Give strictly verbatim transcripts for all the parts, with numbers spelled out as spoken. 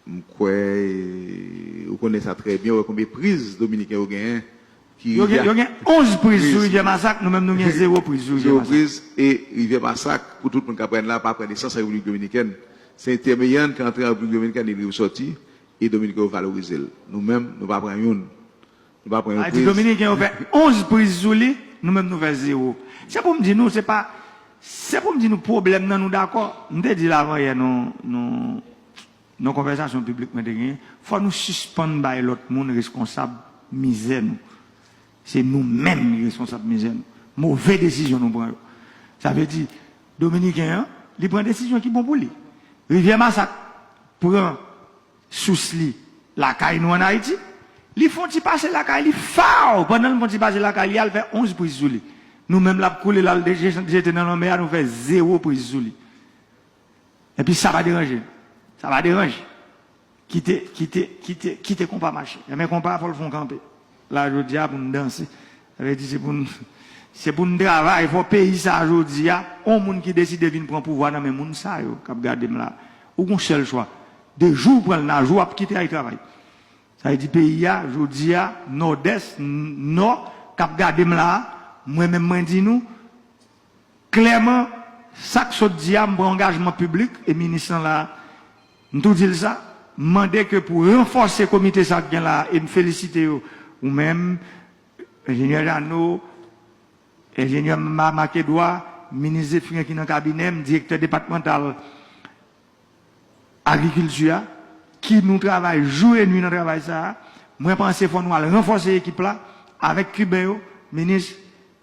M kwè, e, ou konnen sa trè byen, ou wè konbyen priz Dominiken yo genyen ki Yo gen, rivyè yo gen onz priz sou Priz. Rivyè Masak, nou menm nou gen zewo priz sou Rivyè Zewo Masak. Priz e Rivyè Masak, pou tout moun k ap pran la, pa pran nesans an Repiblik Dominikèn. Se entèmeyan ki antre an Repiblik Dominikèn, li rive sòti, e Dominiken yo valorize l. Nou menm, nou pa pran youn. Nou pa pran yon Sa di priz. Dominiken yo fè onz priz sou li, nou menm nou fè zewo. Se pou m di nou, se pa, se pou m di nou pwoblèm nan, nou dakò. M te di l avan yè, nou, nou, nan konvèsasyon piblik mwen te genyen, fò nou sispann bay lòt moun reskonsab mizè nou. Se nou menm ki reskonsab mizè nou. Move desizyon nou pran yo. Sa vle di, Dominiken an, li pran desizyon ki bon pou li. Rivyè Masak pran sous li lakay nou ann Ayiti. Li fè yon ti pase lakay li, faw! Pandan l fè yon ti pase lakay li, al fè onz priz sou li. Nou menm l ap koule, l al jete nan lanmè a, nou fè zewo priz sou li. Epi sa pa deranje. Sa pa deranje. Kite, kite, kite, kite konpa mache. Enben konpa fò l fè yon kanpe. La jodi a pou n danse. Sa vle di se pou n, se pou n travay, fò peyi sa jodi a, on moun ki deside vin pran pouvwa nan men moun sa yo k ap gade m la. Ou gon sèl chwa. De jou w pran l nan jou w ap kite al travay. Sa vle di peyi a, jodi a, Nòdès, n- Nò, k ap gade m la, mwen menm mwen di nou, klèman, sa k sot di a, m pran angajman piblik, e minis lan la, m tou di l sa, m mande ke pou ranfòse komite sa k gen la, e m felisite yo, ou menm, enjenyè Jeannot, enjenyè Ma- Marc Edouard, minis Zéphirin ki nan kabinè m, direktè depatmantal agrikilti a, ki nou travay jou e nwi nan travay sa a. Mwen panse fò nou al ranfòse ekip la avèk Kiben yo, minis,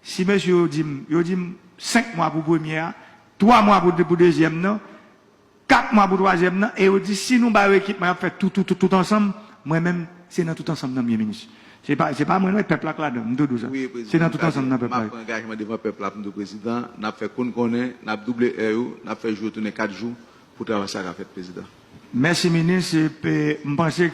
si mesye yo di m, yo di m senk mwa pou premye a, twa mwa pou, pou dezyèm nan, kat mwa pou twazyèm nan, e yo di si nou ba yo ekip mwen ap fè tout, tout, tout, tout ansanm, mwen menm, se nan tout ansanm nan m ye, minis. Se pa, se pa mwen, non, e pèp la k ladan, m tou di w sa. Wi, Prezidan, Se nan tout ansanm nan pèp la. M ap pran angajman devan pèp la pou m di w, Prezidan, n ap fè kou n konnen, n ap double è yo, n ap fè jou yo tounen kat jou pou travay sa ka fèt, Prezidan. Mèsi, minis. E, e, m panse